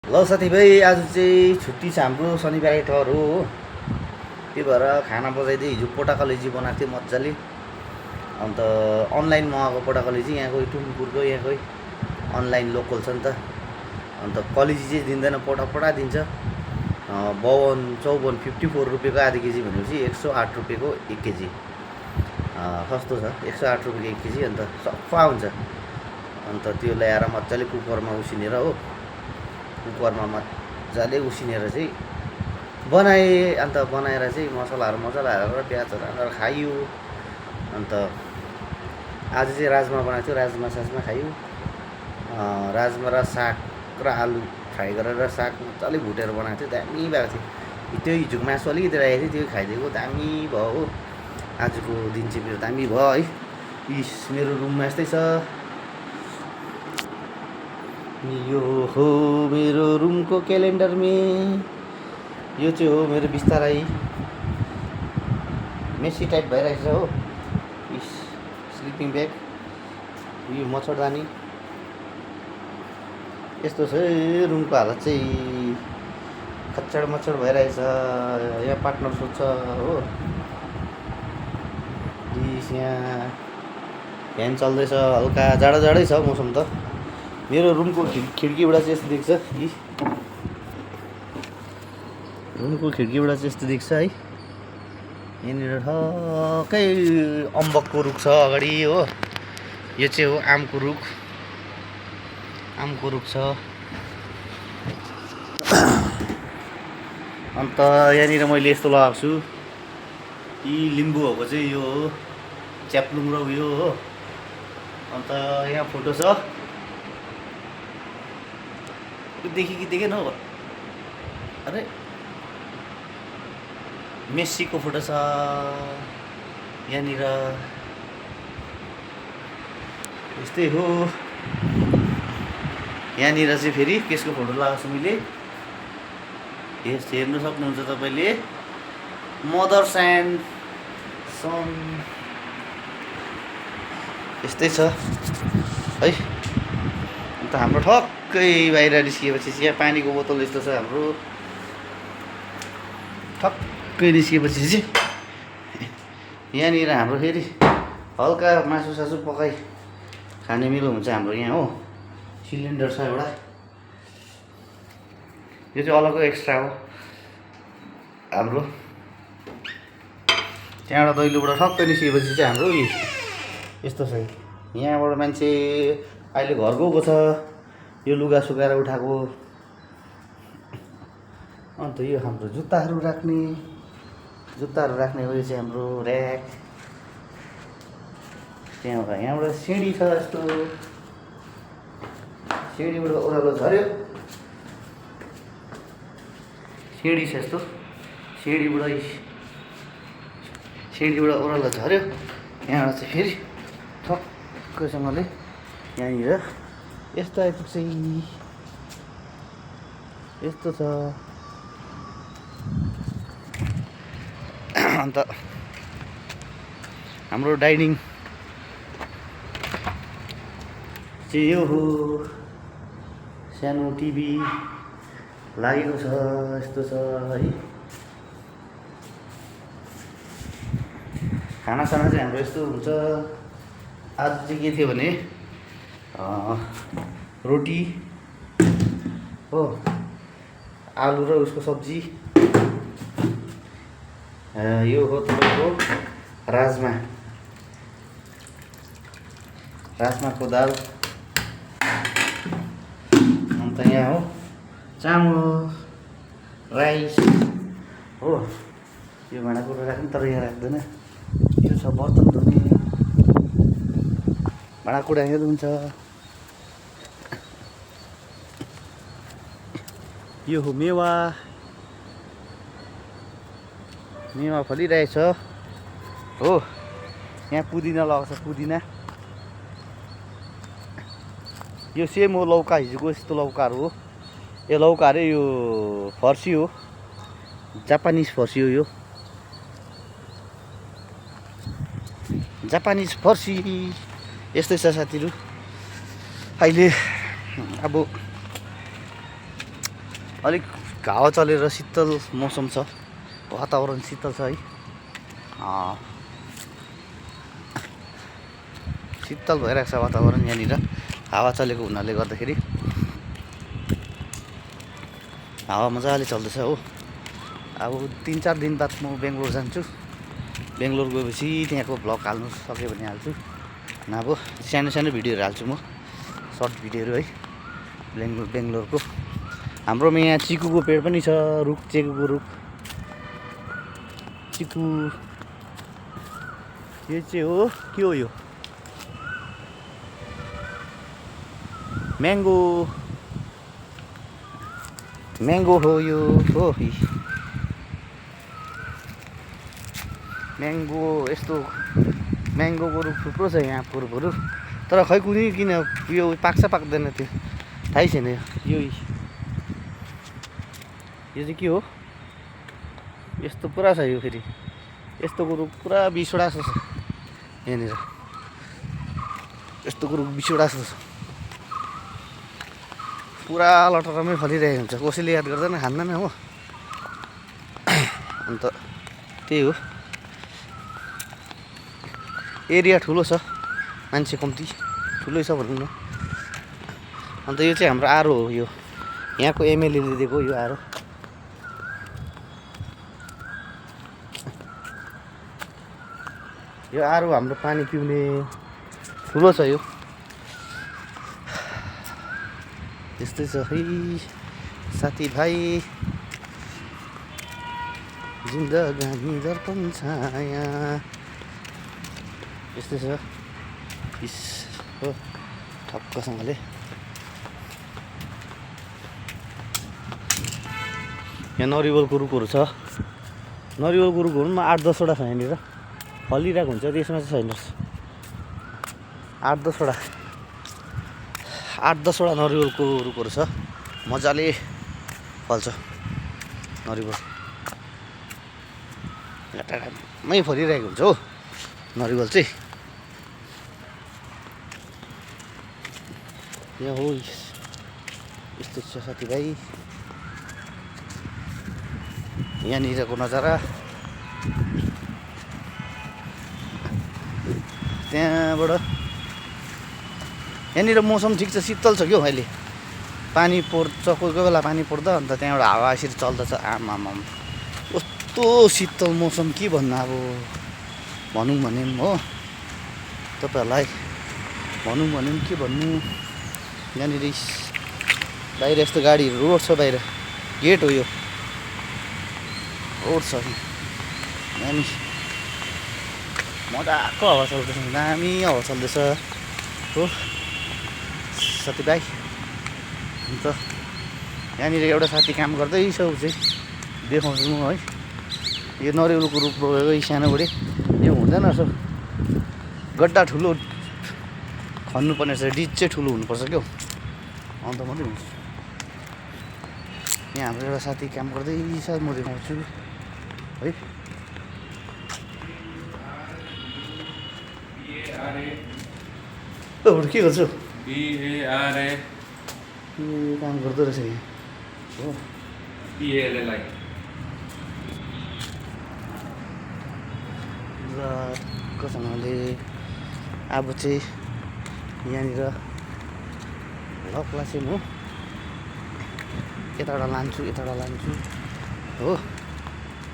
ल साथीभाइ आज चाहिँ छुट्टी छ हाम्रो शनिबार आइतबार हो त्यही भएर खाना बजाइदिएँ। हिजो पोटा कलेजी बनाएको थिएँ मजाले। अन्त अनलाइन मगाएको पोटा कलेजी यहाँको टुमकुरको यहाँकै अनलाइन लोकल छ नि त। अन्त कलेजी चाहिँ दिँदैन, पोटा पोटा दिन्छ। 52-54 54 रुपियाँको आधी केजी भनेपछि 108 रुपियाँको 1 केजी। सस्तो छ, 108 रुपियाँको 1 केजी। अन्त सफा हुन्छ। अन्त त्यो ल्याएर मजाले कुकरमा उसिनेर हो, कुकरमा मजाले उसिनेर चाहिँ बनाएँ। अन्त बनाएर चाहिँ मसलाहरू मजाले हालेर प्याजहरू हालेर खाइयो। अन्त आज चाहिँ राजमा बनाएको थियो, राजमा खाइयो। राजमा र साग र आलु फ्राई गरेर साग मजाले भुटेर बनाएको थियो, दामी भएको थियो। त्यो हिजोको मासु अलिकति राखेको थियो, त्यो खाइदिएको दामी भयो हो। आजको दिन चाहिँ मेरो दामी भयो है। इस मेरो रुममा यस्तै छ। यो हो मेरो रुमको क्यालेन्डर यो चाहिँ हो मेरो बिस्तारै मेसी टाइप भइरहेको छ हो। इस स्लिपिङ ब्याग, यो मच्छरदानी, यस्तो छ रुमको हालत चाहिँ। खच्चड मच्छड भइरहेछ। यहाँ पार्टनर सोध्छ हो। इस यहाँ फ्यान चल्दैछ, हल्का जाडो जाडै छ मौसम त। मेरो रुमको खिड्कीबाट चाहिँ यस्तो देख्छ। रुमको खिड्कीबाट चाहिँ यस्तो देख्छ है। यहाँनिर ठक्कै अम्बकको रुख छ अगाडि हो। यो चाहिँ हो आमको रुख, आमको रुख छ। अन्त यहाँनिर मैले यस्तो लगाएको छु, यी लिम्बूहरूको चाहिँ यो हो च्याप्लुङ र उयो हो। अन्त यहाँ फोटो छ, देखि कि देखेन हो। अरे मेस्सीको फोटो छ यहाँनिर। यस्तै हो। यहाँनिर चाहिँ फेरि केसको फोटो लगाएको छु मैले। यस हेर्नु सक्नुहुन्छ तपाईँले, मदर्स एन्ड सन। यस्तै छ है। अन्त हाम्रो ठक्कै बाहिर निस्किएपछि चाहिँ यहाँ पानीको बोतल यस्तो छ हाम्रो। ठक्कै निस्किएपछि चाहिँ यहाँनिर हाम्रो फेरि हल्का मासु सासु पकाइ खाने मिलो हुन्छ हाम्रो यहाँ हो। सिलिन्डर छ एउटा, यो चाहिँ अलग्गै एक्स्ट्रा हो हाम्रो। त्यहाँबाट दैलोबाट ठक्कै निस्किएपछि चाहिँ हाम्रो यस्तो छ। यहाँबाट मान्छे अहिले घर गएको छ, यो लुगा सुकाएर उठाएको। अन्त यो हाम्रो जुत्ताहरू राख्ने हो। यो चाहिँ हाम्रो ऱ्याक। त्यहाँबाट यहाँबाट सिँढी छ यस्तो, सिँढीबाट ओह्रालो झऱ्यो। सिँढी छ यस्तो, सिँढीबाट ओह्रालो झऱ्यो। यहाँबाट चाहिँ फेरि ठक्कैसँगले यहाँनिर यस्तो आइपुग्छ। यस्तो छ। अन्त हाम्रो डाइनिङ चाहिँ यो हो। सानो टिभी लागेको छ, यस्तो छ है। खानासाना चाहिँ हाम्रो यस्तो हुन्छ। आज चाहिँ के थियो भने रोटी हो, आलु र उसको सब्जी। यो हो तपाईँको राजमाको दाल। अन्त यहाँ हो चामल, राइस हो। यो भाँडाकुँडा राख्नु, तर यहाँ राख्दैन। यो छ बर्तन धुने, भाँडाकुँडा यहाँ हुन्छ। यो हो मेवा फलिरहेछ हो। यहाँ पुदिना लगाएको छ, पुदिना। यो सेम हो लौका, हिजोको यस्तो लौकाहरू हो। यो लौका अरे यो फर्सी हो, जापानिज फर्सी हो। यो जापानिज फर्सी यस्तै छ साथीहरू। अहिले अब अलिक हावा चलेर शीतल मौसम छ, वातावरण शीतल छ है। शीतल भइरहेको छ वातावरण यहाँनिर हावा चलेको हुनाले गर्दाखेरि। हावा मजाले चल्दैछ हो। अब 3-4 दिन बाद म बेङ्गलोर जान्छु। बेङ्गलोर गएपछि त्यहाँको भ्लग हाल्नु सक्यो भने हाल्छु, नभए सानो सानो भिडियोहरू हाल्छु म, सर्ट भिडियोहरू है। बेङ्गलोरको हाम्रोमा यहाँ चिकुको पेड पनि छ, चिकुको रुख। चिकु यो चाहिँ हो के हो यो? म्याङ्गो हो यो हो। म्याङ्गो यस्तो म्याङ्गोको रुख थुप्रो छ यहाँ रुखहरू, तर खै कुनै किन यो पाक्छ पाक्दैन त्यो थाहै छैन। यो चाहिँ के हो? यस्तो पुरा छ यो, फेरि यस्तोको रुख पुरा 20वटा छ यहाँनिर। यस्तोको रुख 20वटा छ, पुरा लटरमै फलिरहेको हुन्छ। कसैले याद गर्दैन, खाँदैन हो। अन्त त्यही हो, एरिया ठुलो छ, मान्छे कम्ती, ठुलै छ भनौँ न। अन्त यो चाहिँ हाम्रो आरो हो, यो यहाँको एमएलएले दिएको यो आरो। यो आरो हाम्रो पानी पिउने ठुलो छ यो। त्यस्तै छ है साथीभाइ, जिन्दगानी दर्पण छाया यस्तै छ। इस हो ठक्कसँगले यहाँ नरिवलको रुखहरू छ। नरिवलको रुखहरू पनि 8-10वटा छ यहाँनिर, फलिरहेको हुन्छ, त्यसमा चाहिँ छैन। 8-10वटा नरिवलको रुखहरू छ, मजाले फल्छ नरिवल। टाढामै फलिरहेको हुन्छ हो नरिवल चाहिँ। यहाँ हो यस्तो छ साथीभाइ, यहाँनिरको नजारा। त्यहाँबाट यहाँनिर मौसम ठिक छ, शीतल छ क्या अहिले। पानी पर्छ कोही कोही बेला, पानी पर्दा अन्त त्यहाँबाट हावा यसरी चल्दछ। आमाम कस्तो शीतल मौसम, के भन्नु अब। भनौँ भने पनि हो तपाईँहरूलाई, भनौँ भने पनि के भन्नु। यहाँनिर बाहिर यस्तो गाडीहरू, रोड छ बाहिर, गेट हो यो, रोड छ यहाँनिर। मजाको हावा चल्दैछ, दामी हावा चल्दैछ हो साथीभाइ। अन्त यहाँनिर एउटा साथी काम गर्दैछ, ऊ चाहिँ देखाउँछु म है। यो नरिवलको रुख रोपेको सानोबडे, यो हुँदैन रहेछ, गड्डा ठुलो खन्नुपर्ने रहेछ, डिच चाहिँ ठुलो हुनुपर्छ क्या, अन्त मात्रै हुन्छ। यहाँ हाम्रो एउटा साथी काम गर्दैछ, म देखाउँछु है। के गर्छु? काम गर्दो रहेछ यहाँ हो। राम्रोसँगले अब चाहिँ यहाँनिर लकलाई चाहिँ म यताबाट लान्छु हो।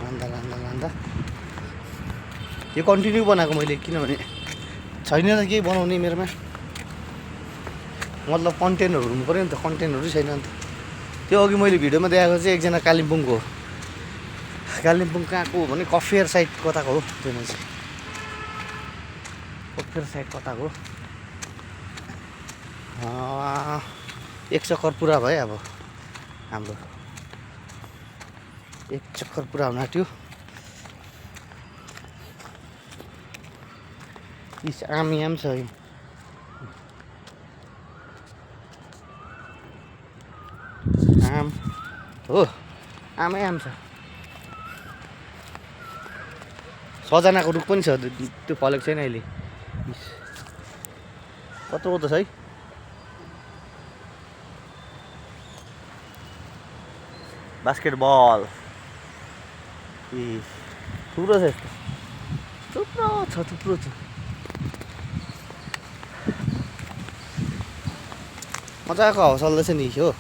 लाँदा यो कन्टिन्यू बनाएको मैले, किनभने छैन त केही बनाउने मेरोमा, मतलब कन्टेन्टहरू हुनु पऱ्यो नि त, कन्टेन्टहरू छैन नि त। त्यो अघि मैले भिडियोमा देखाएको चाहिँ एकजना कालिम्पोङको हो। कालिम्पोङ कहाँको हो भने कफेर साइड कताको हो, त्यो मान्छे कफेर साइड कताको। 1 चक्कर पुरा भयो अब हाम्रो, 1 चक्कर पुरा हुन आँट्यो। आम याम छ आम हो, आमै आम छ। सजनाको रुख पनि छ, त्यो फलेको छैन अहिले। कत्रो त छ है। बास्केटबल थुप्रो छ यस्तो थुप्रो छ मजाको हावा चल्दैछ नि हो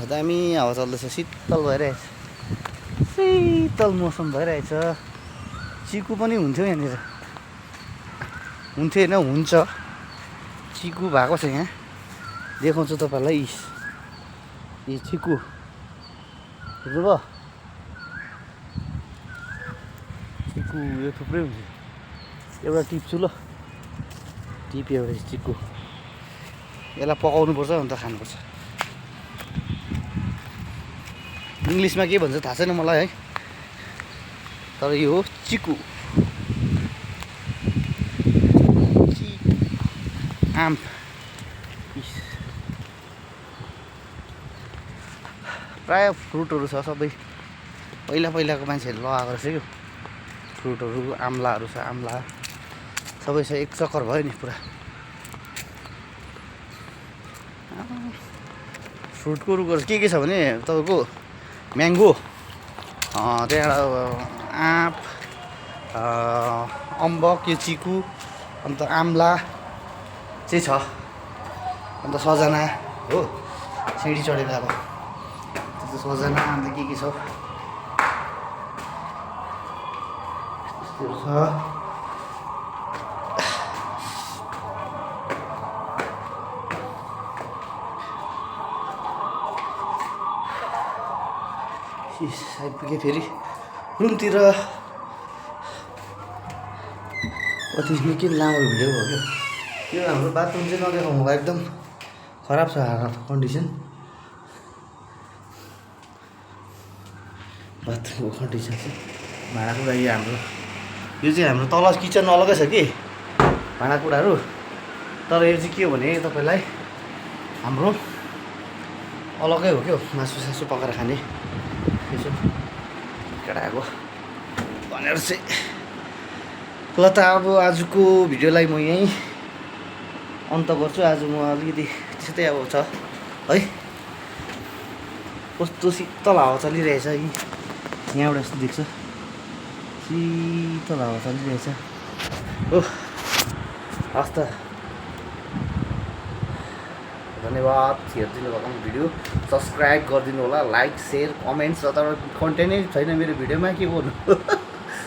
दामी हावा चल्दैछ शीतल भइरहेछ शीतल मौसम भइरहेछ चिकु पनि हुन्थ्यो यहाँनिर हुन्थ्यो होइन हुन्छ चिकु भएको छ यहाँ देखाउँछु तपाईँलाई यो चिकु बुझ्नुभयो चिकु यो थुप्रै हुन्छ एउटा टिप्छु ल टिप्यो एउटा चिकु यसलाई पकाउनुपर्छ अन्त खानुपर्छ इङ्ग्लिसमा के भन्छ थाहा छैन मलाई है तर यो हो चिकु आम प्रायः फ्रुटहरू छ सबै पहिलाको मान्छेहरूले लगाएको रहेछ क्या फ्रुटहरू आम्लाहरू छ आम्ला सबै छ एक चक्कर भयो नि पुरा फ्रुटको रुखहरू के छ भने तपाईँको म्याङ्गो त्यहाँबाट आँप अम्बक यो चिकु अन्त आम्ला चाहिँ छ अन्त सजना हो सिँढी चढेर अब त्यो सजना अन्त के छ यस्तोहरू छ आइपुगेँ फेरि रुमतिर कति निकै लामो भिडियो भयो क्या यो हाम्रो बाथरुम चाहिँ नदेखाउँ होला एकदम खराब छ कन्डिसन बाथरुमको कन्डिसन चाहिँ भाँडाकुँडा यो चाहिँ हाम्रो तल किचन अलगै छ कि भाँडाकुँडाहरू तर यो चाहिँ के हो भने तपाईँलाई हाम्रो अलगै हो क्या मासु पकाएर खाने यसो केटाको भनेर चाहिँ ल त अब आजको भिडियोलाई म यहीँ अन्त गर्छु आज म अलिकति त्यस्तै अब छ है कस्तो शीतल हावा चलिरहेछ यहाँबाट यस्तो देख्छ शीतल हावा चलिरहेछ हो हस् त धन्यवाद हेरिदिनु भएको भिडियो सब्सक्राइब गरिदिनु होला लाइक सेयर कमेन्ट्स तर कन्टेन्टै छैन मेरो भिडियोमा के गर्नु